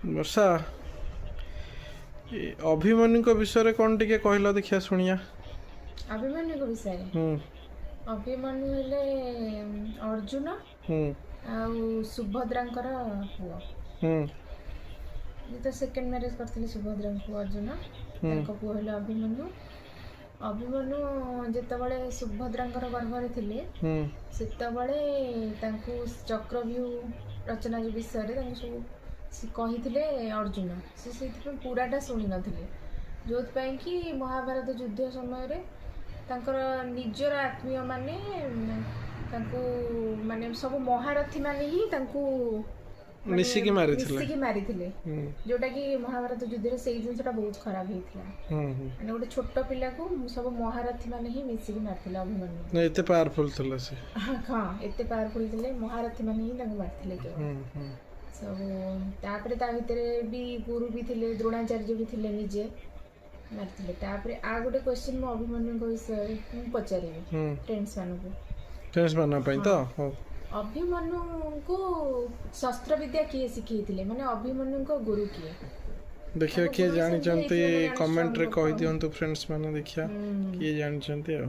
ବର୍ଷା, ଏ ଅଭିମନ୍ୟୁଙ୍କ ବିଷୟରେ କ'ଣ ଟିକେ କହିଲ, ଦେଖିବା, ଶୁଣିବା। ଅଭିମନ୍ୟୁଙ୍କ ବିଷୟରେ? ହୁଁ। ଅଭିମନ୍ୟୁ ହେଲେ ଅର୍ଜୁନ ଆଉ ସୁଭଦ୍ରାଙ୍କର ପୁଅ। ତ ସେକେଣ୍ଡ ମ୍ୟାରେଜ କରିଥିଲେ ସୁଭଦ୍ରାଙ୍କୁ ଅର୍ଜୁନ। ତାଙ୍କ ପୁଅ ହେଲେ ଅଭିମନ୍ୟୁ। ଅଭିମନ୍ୟୁ ଯେତେବେଳେ ସୁଭଦ୍ରାଙ୍କର ଗର୍ଭରେ ଥିଲେ, ସେତେବେଳେ ତାଙ୍କୁ ଚକ୍ରବ୍ୟୁହ ରଚନା ଯୋଉ ବିଷୟରେ ତାଙ୍କୁ ସବୁ ସେ କହିଥିଲେ ଅର୍ଜୁନ। ସେ ସେଇଥିପାଇଁ ପୁରାଟା ଶୁଣି ନଥିଲେ, ଯୋଉଥିପାଇଁ କି ମହାଭାରତ ଯୁଦ୍ଧ ସମୟରେ ତାଙ୍କର ନିଜର ଆତ୍ମୀୟ ମାନେ ତାଙ୍କୁ, ମାନେ ସବୁ ମହାରଥୀ ମାନେ ହିଁ ତାଙ୍କୁ ମାନେ ମିଶିକି ମାରିଥିଲେ। ମିଶିକି ମାରିଥିଲେ। ଯୋଉଟା କି ମହାଭାରତ ଯୁଦ୍ଧରେ ସେଇ ଜିନିଷଟା ବହୁତ ଖରାପ ହେଇଥିଲା। ହୁଁ ହୁଁ ମାନେ ଗୋଟେ ଛୋଟ ପିଲାକୁ ସବୁ ମହାରଥୀ ମାନେ ହିଁ ମିଶିକି ମାରିଥିଲେ ଅଭିମନ୍ୟୁ। ନା, ଏତେ ପାୱାରଫୁଲ ଥିଲା ସେ। ହଁ, ଏତେ ପାୱାରଫୁଲ ଥିଲେ, ମହାରଥୀ ମାନେ ହିଁ ତାଙ୍କୁ ମାରିଥିଲେ କେବଳ। ହୁଁ ହୁଁ ସବୁ ତାପରେ ତା ଭିତରେ ବି ଗୁରୁ ବି ଥିଲେ, ଦ୍ରୋଣାଚାର୍ଯ୍ୟ ବି ଥିଲେ, ନିଜେ ମାରିଥିଲେ। ତାପରେ ଆଉ ଗୋଟେ କ୍ୱେଶ୍ଚିନ୍ ମୁଁ ଅଭିମନ୍ୟୁଙ୍କ ବିଷୟରେ ମୁଁ ପଚାରିବି ଫ୍ରେଣ୍ଡସ୍ ମାନଙ୍କୁ। ଫ୍ରେଣ୍ଡସ୍ ମାନଙ୍କ ପାଇଁ ତ? ହଉ। ଅଭିମନ୍ୟୁଙ୍କୁ ଶସ୍ତ୍ର ବିଦ୍ୟା କିଏ ଶିଖେଇଥିଲେ? ମାନେ ଅଭିମନ୍ୟୁଙ୍କ ଗୁରୁ କିଏ? ଦେଖିବା ତାଙ୍କ କିଏ ଗୁରୁ ସେମିତି ଜାଣିଛନ୍ତି। ହେଇଥିବେ ନା, ଜଣେ କମେଣ୍ଟରେ strong ଲୋକ। କହିଦିଅନ୍ତୁ ଫ୍ରେଣ୍ଡସ୍ ମାନେ, ଦେଖିବା କିଏ ଜାଣିଛନ୍ତି ଆଉ।